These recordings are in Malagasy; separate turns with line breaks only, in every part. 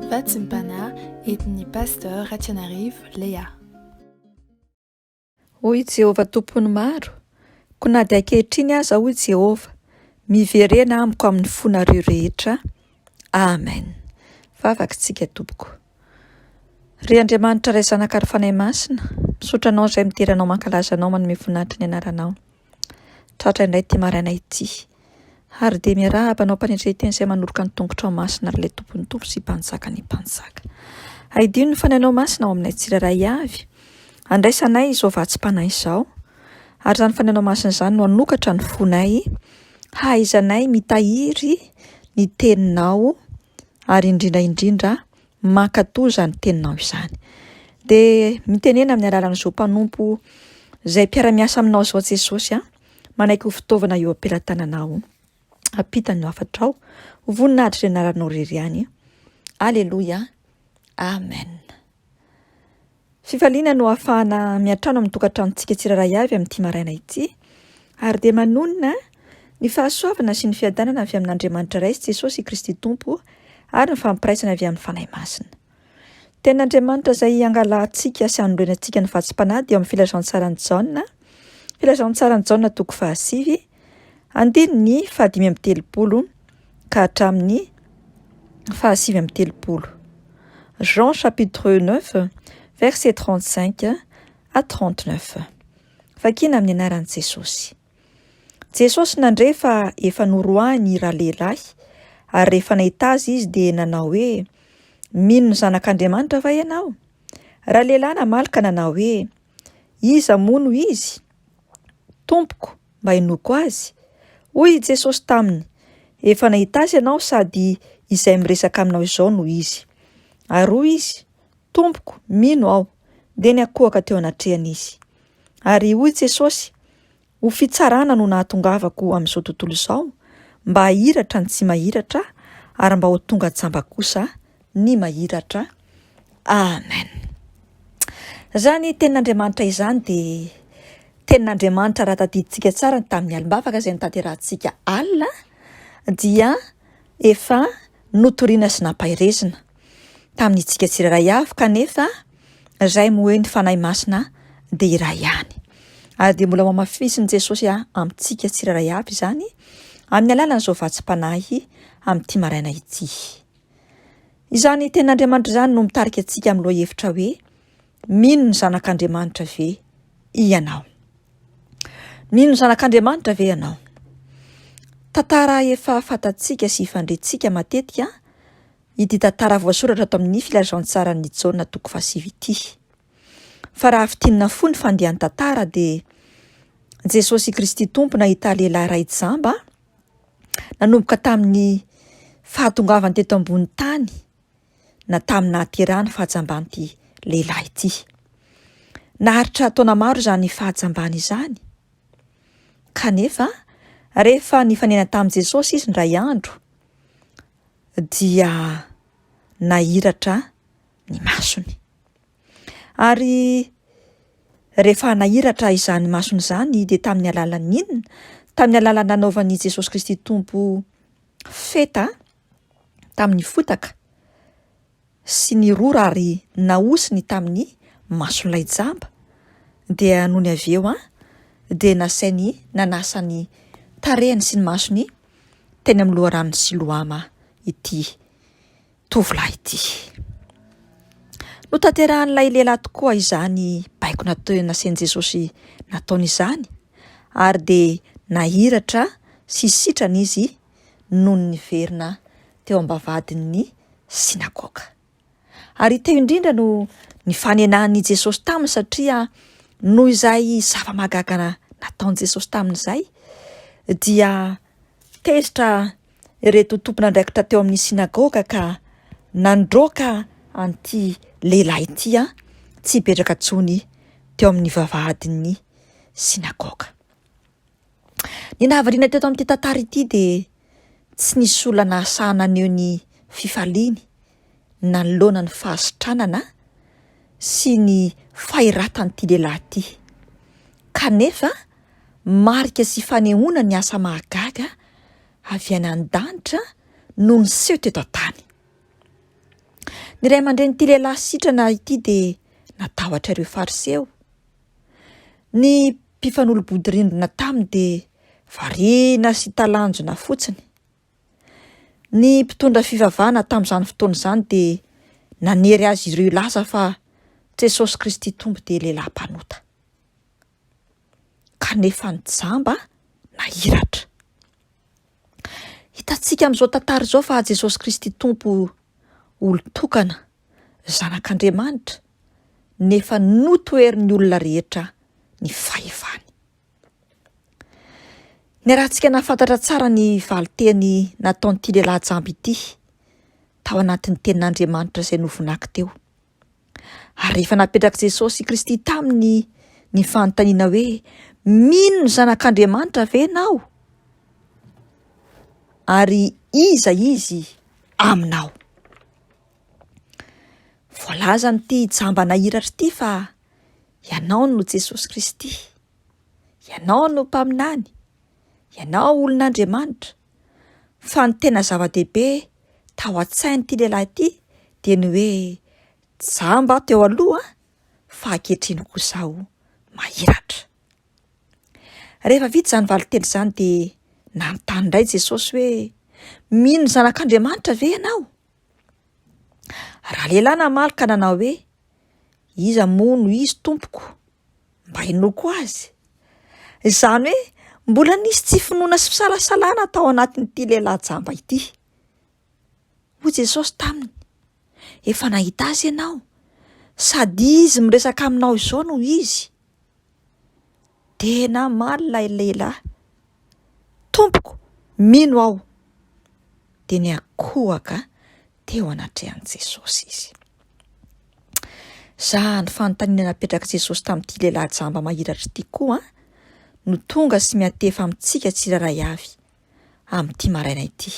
Vatsim-panahy entin'ny Pasteur Ratianarivo Léa.
Hoy i Jehovah Tompon'ny maro, Koa na dia ankehitriny aza, hoy Jehovah, miverena amiko amin'ny fonareo rehetra. Amen. Vavaka isika tompoko. Ry Andriamanitra Ray Zanaka ary Fanahy Masina, misaotra Anao izay midera Anao mankalaza Anao manome voninahitra ny anaranao. Tratra indray ity maraina ity. Ary dia miarahaba anao mpanetren-tena izay manoroka ny tongotrao masina ry ilay Tompon'ny Tompo sy Mpanjakan'ny Mpanjaka. Haidino ny Fanahinao Masina ao aminay tsirairay avy. Andraisanay izao vatsim-panahy izao. Ary izany Fanahinao Masina izany no hanokatra ny fonay, hahaizanay mitahiry ny Teninao ary indrindra indrindra mankatò izany teninao izany. Dia mitenena amin'ny alalan'izao mpanompo izay mpiara-miasa aminao izao Jesosy a, manaiky ho fitaovana eo am-pelatananao. Ampita ny hafatrao. Ho voninahitry ny anaranao irery ihany. Aleloia. Amen. Fifaliana no ahafahana miantrano amin'ny tokantranontsika tsirairay avy amin'ity maraina ity, ary dia manonona ny fahasoavana sy ny fiadanana avy amin'Andriamanitra Ray sy Jesosy Kristy Tompo ary ny fampiraisana avy amin'ny Fanahy Masina. Tenin'Andriamanitra izay hangalahantsika sy hanorenantsika ny vatsim-panahy dia ao amin'ny Filazantsaran'i Jaona, Filazantsaran'i Jaona toko fahasivy, andininy fahadimy amby 30 ka hatramin'ny fahasivy amby 30. Jean chapitre 9 verset 35 à 39. Vakina amin'ny anaran'i Jesosy. Jesosy nandre fa efa noroahiny ralehilahy, ary rehefa nahita azy izy dia nanao hoe, Mino ny Zanak'Andriamanitra va ianao? Ralehilahy namaly ka nanao hoe, Iza moa no izy? Tompoko, mba hinoako azy. Hoy i Jesosy taminy, Efa nahita azy ianao sady izay miresaka aminao izao no izy. Ary hoy izy, Tompoko, mino aho. Dia niankohoka teo anatrehany izy. Ary hoy Jesosy, Ho fitsarana no nahatongavako amin'izao tontolo izao, mba hahiratra ny tsy mahiratra, ary mba ho tonga jamba kosa ny mahiratra. Amen. Izany tenin'Andriamanitra izany dia tenin'Andriamanitra raha tadidintsika tsara ny tamin'ny alim-bavaka izay notanterahantsika alina dia efa notorina sy nampaherezina tamin'itsika tsirairay avy kanefa izay moa hoe ny Fanahy Masina dia iray ihany. Ary dia mbola ho hamafisin'i Jesosy amintsika tsirairay avy izany amin'ny alalan'izao vatsim-panahy amin'ity maraina ity. Izany tenin'Andriamanitra izany no mitarika antsika amin'ny lohahevitra hoe mino ny zanak'Andriamanitra ve ianao? Mino ny zanak'Andriamanitra ve ianao? Tantara efa fantatsika sy ifandrentsika matetika ity tantara voasoratra ato amin'ny filazantsaran'i Jaona toko fahasivy ity. Fa raha fintinina fohy ny fandehan'ny tantara dia Jesosy Kristy Tompo nahita lehilahy iray jamba nanomboka tamin'ny fahatongavany teto ambony tany na tamin'ny nahaterahany fahajamban'ity lehilahy ity. Naharitra taona maro izany fahajambany izany kanefa rehefa nifanena tamin'i Jesosy izy indray andro dia nahiratra ny masony. Ary rehefa nahiratra izany masony izany dia tamin'ny alalan'ny inona? Tamin'ny alalan'ny nanaovan'i Jesosy Kristy Tompo feta tamin'ny fotaka sy ny rora ary nahosiny tamin'ny mason'ilay jamba dia nony avy eo dia nasainy nanasa ny tarehiny sy ny masony teny amin'ny loharanon'i Siloama ity tovolahy ity. Notanterahan'ilay lehilahy tokoa izany baiko natao nasain'i Jesosy nataony izany ary dia nahiratra sy sitrana izy nony niverina teo am-bavahadin'ny synagoga. Ary teo indrindra no nifanenan'i Jesosy taminy satria noho izay zava-mahagaga nataon'i Jesosy taminy izay dia tezitra ireto tompon'andraikitra teo amin'ny synagoga ka nandroaka an'ity lehilahy ity tsy hipetraka intsony teo amin'ny vavahadin'ny synagoga. Ny nahavariana teto amin'ity tantara ity dia tsy nisy olona nahasahy naneho ny fifaliany nanoloana ny fahasitranana sy ny fahiratan'ity lehilahy ity. Kanefa marika sy fanehoana ny asa mahagaga avy any an-danitra no niseho teto an-tany. Ny ray aman-drenin'ity lehilahy sitrana ity dia natahotra ireo Fariseo. Ny mpifanolo-bodirindrina taminy dia variana sy talanjona fotsiny. Ny mpitondra fivavahana tamin'izany fotoana izany dia nanery azy ireo hilaza fa Jesosy Kristy Tompo dia lehilahy mpanota. Kanefa ny jamba nahiratra. Hitantsika amin'izao tantara izao fa Jesosy Kristy Tompo olon-tokana, zanak'Andriamanitra, nefa notoherin'ny olona rehetra ny fahefany. Niarahantsika nahafantatra tsara ny valin-teny nataon'ity lehilahy jamba ity tao anatin'ny tenin'Andriamanitra izay novonaky teo. Ary rehefa napetrak'i Jesosy Kristy taminy ny fanontaniana hoe mino ny zanak'Andriamanitra ve ianao? Ary iza izy aminao? Voalazan'ity jamba nahiratra ity fa ianao no Jesosy Kristy, ianao no mpaminany, ianao olon'Andriamanitra. Fa ny tena zava-dehibe tao an-tsain'ity lehilahy ity dia ny hoe jamba aho teo aloha fa ankehitriny kosa aho mahiratra. Rehefa vita izany valin-teny izany dia nanontany indray Jesosy hoe mino ny zanak'Andriamanitra ve ianao? Ralehilahy namaly ka nanao hoe iza moa no izy tompoko mba hinoako azy? Izany hoe mbola nisy tsy finoana sy fisalasalana tao anatin'ity lehilahy jamba ity. Hoy Jesosy taminy, efa nahita azy ianao, sady izy miresaka aminao izao no izy. Dia namaly ilay lehilahy, Tompoko, mino aho. Dia niankohoka teo anatrehan'i Jesosy izy. Izany fanontaniana napetrak'i Jesosy tamin'ity lehilahy jamba mahiratra ity koa no tonga sy miantefa amintsika tsirairay avy amin'ity maraina ity,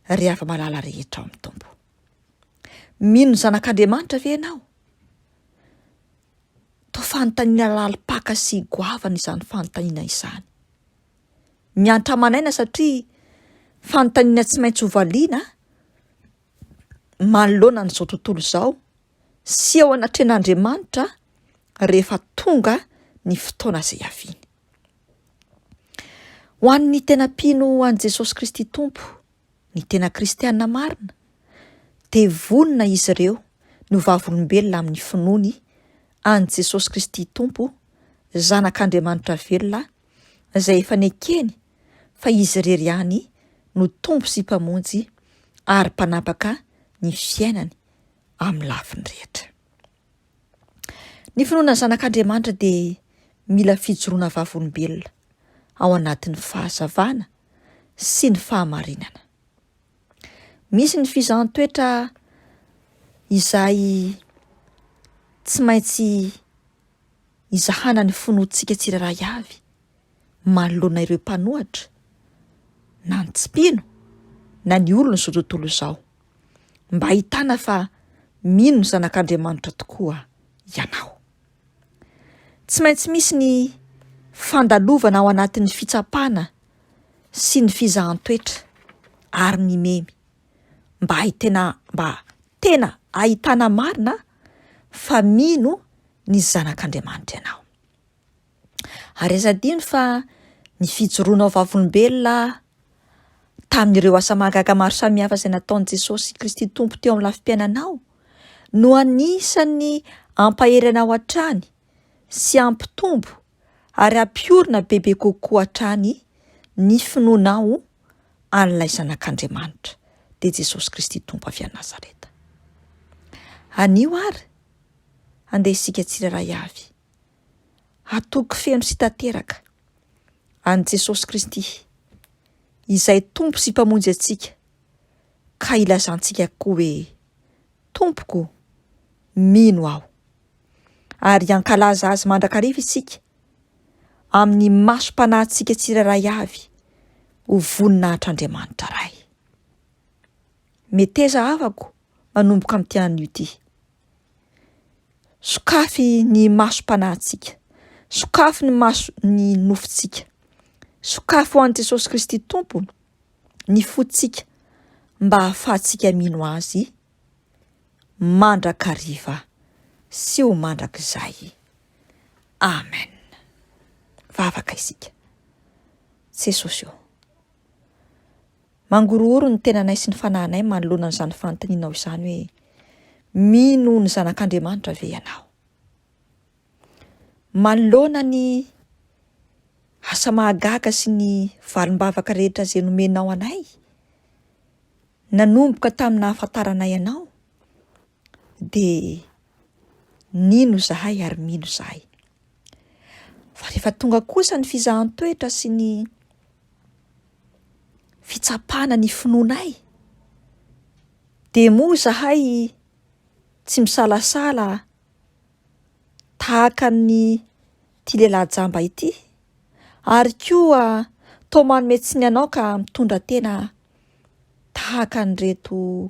ry hava-malala rehetra ao amin'ny Tompo. Mino ny Zanak'Andriamanitra ve ianao? Toa fanontaniana lalim-paka sy goavana izany fanontaniana izany. Miantra aman'aina satria fanontaniana tsy maintsy hovaliana manoloana an'izao tontolo izao sy eo anatrehan'Andriamanitra rehefa tonga ny fotoana izay hiaviany. Ho an'ny tena mpino an'i Jesosy Kristy Tompo, ny tena kristiana marina, dia vonona izy ireo ny ho vavolombelona amin'ny finoany an'i Jesosy Kristy Tompo, Zanak'Andriamanitra velona, izay efa nekeny fa Izy irery ihany no Tompo sy Mpamonjy ary Mpanapaka ny fiainany amin'ny lafiny rehetra. Ny finoana ny Zanak'Andriamanitra dia mila fijoroana vavolombelona ao anatin'ny fahazavana sy ny fahamarinana. Misy ny fizahan-toetra izay tsy maintsy izahana ny finoantsika tsirairay avy manoloana ireo mpanohatra na ny tsy mpino na ny olon'izao tontolo izao mba hahitana fa mino ny zanak'Andriamanitra tokoa ianao. Tsy maintsy misy ny fandalovana ao anatin'ny fitsapana sy ny fizahan-toetra ary ny memy mba ahitena mba tena ahitana marina fa mino ny zanak'Andriamanitra ianao. Ary aza adino fa ny fijoroanao vavolombelona tamin'ireo asa mahagaga maro samihafa izay nataon'i Jesosy Kristy Tompo teo amin'ny lafim-piainanao no anisan'ny hampahery anao hatrany sy hampitombo ary hampiorina bebe kokoa hatrany ny finoanao an'ilay Zanak'Andriamanitra, dia Jesosy Kristy Tompo avy any Nazareta. Anio ary, andeha isika tsirairay avy hatoky feno sy tanteraka an'i Jesosy Kristy, izay Tompo sy Mpamonjy antsika, ka hilazantsika koa hoe, Tompoko, mino aho. Ary hankalaza Azy mandrakariva isika, amin'ny masom-panahintsika tsirairay avy, ho voninahitr'Andriamanitra Ray. Meteza havako manomboka amin'ity anio ity. Sokafy ny masom-panahintsika, sokafy ny maso ny nofontsika, sokafy ho an'i Jesosy Kristy Tompo ny fontsika mba hahafahantsika mino Azy. mandrakariva sy ho mandrakizay. Amen. Vavaka isika. Jesosy ô. Mangorohoro ny tenanay sy ny fanahinay manoloana an'izany fanontanianao izany hoe, Mino ny Zanak'Andriamanitra ve ianao? Manoloana ny asa mahagaga sy ny valim-bavaka rehetra izay nomenao anay, nanomboka tamin'ny nahafantaranay anao, dia nino izahay ary mino izahay. Fa rehefa tonga kosa ny fizahan-toetra sy ny fitsapana ny finoanay, dia moa izahay tsy misalasala tahaka ny ity lehilahy jamba ity, ary koa toa manome tsiny anao ka mitondra tena tahaka an'ireto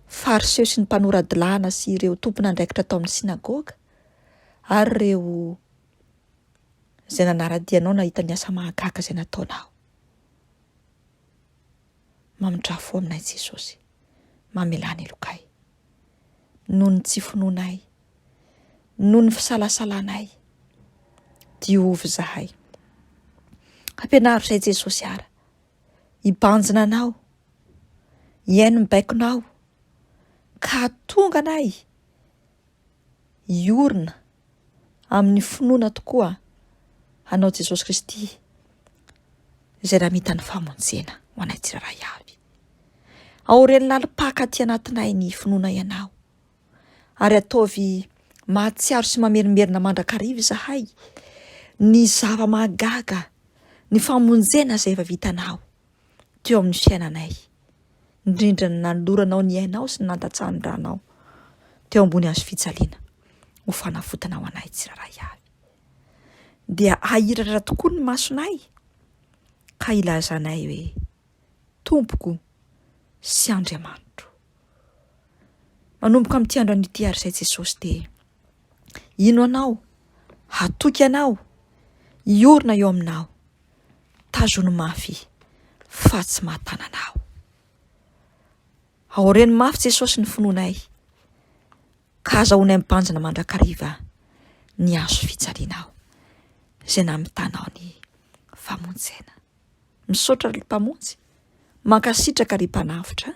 Fariseo sy ny mpanora-dalàna sy ireo tompon'andraikitra tao amin'ny synagoga ary ireo izay nanara-dia anao nahita ny asa mahagaga izay nataonao. Mamindrà fo aminay Jesosy. Mamelà ny helokay. Noho ny tsy finoanay, noho ny fisalasalanay, diovy izahay. Ampianaro izay Jesosy ara. Hibanjina anao, hihaino ny baikonao, ka hahatonga anay hiorina amin'ny finoana tokoa anao Jesosy Kristy izay namita ny famonjena ho anay tsirairay avy. Aorian'ny lalim-paka aty anatinay ny finoanay anao ary ataovy mahatsiaro sy mamerimberina mandrakariva izahay ny zava-mahagaga ny famonjena izay efa vitanao teo amin'ny fiainanay, indrindra ny nanoloranao ny ainao sy ny nandatsahan'ny ranao teo ambony hazo fijaliana ho fanavotana ho anay tsirairay avy. Dia hahiratra tokoa ny masonay ka hilazanay hoe Tompoko sy Andriamanitro. Manomboka amin'ity andro anio ity ary izay Jesosy dia hino anao, hatoky anao, hiorina eo aminao. Tazony mafy fa tsy mahatanana aho. Aoreno mafy Jesosy ny finoanay ka azahoanay mibanjina mandrakariva ny hazo fijalianao izay namitanao ny famonjena. Misaotra ry Mpamonjy, mankasitraka ry Mpanavotra,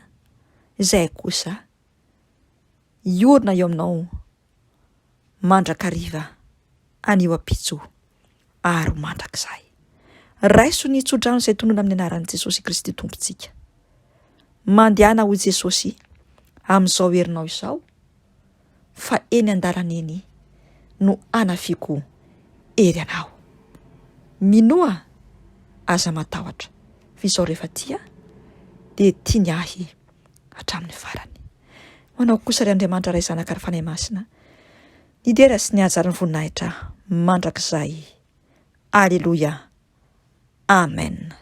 izay kosa hiorina eo aminao mandrakariva anio ampitso ary ho mandrakizay. Raiso ny tsodrano izay tonona amin'ny anaran'i Jesosy Kristy Tompontsika. Mandehana hoy Jesosy amin'izao herinao izao fa eny an-dalana eny no hanafiako hery anao. Minoa, aza matahotra, fa izao rehefa tia dia tiany ahy hatramin'ny farany. Ho anao kosa ry Andriamanitra Ray Zanaka ary Fanahy Masina, ny dera sy ny haja ary ny voninahitra mandrakizay. Aleloia. Amen.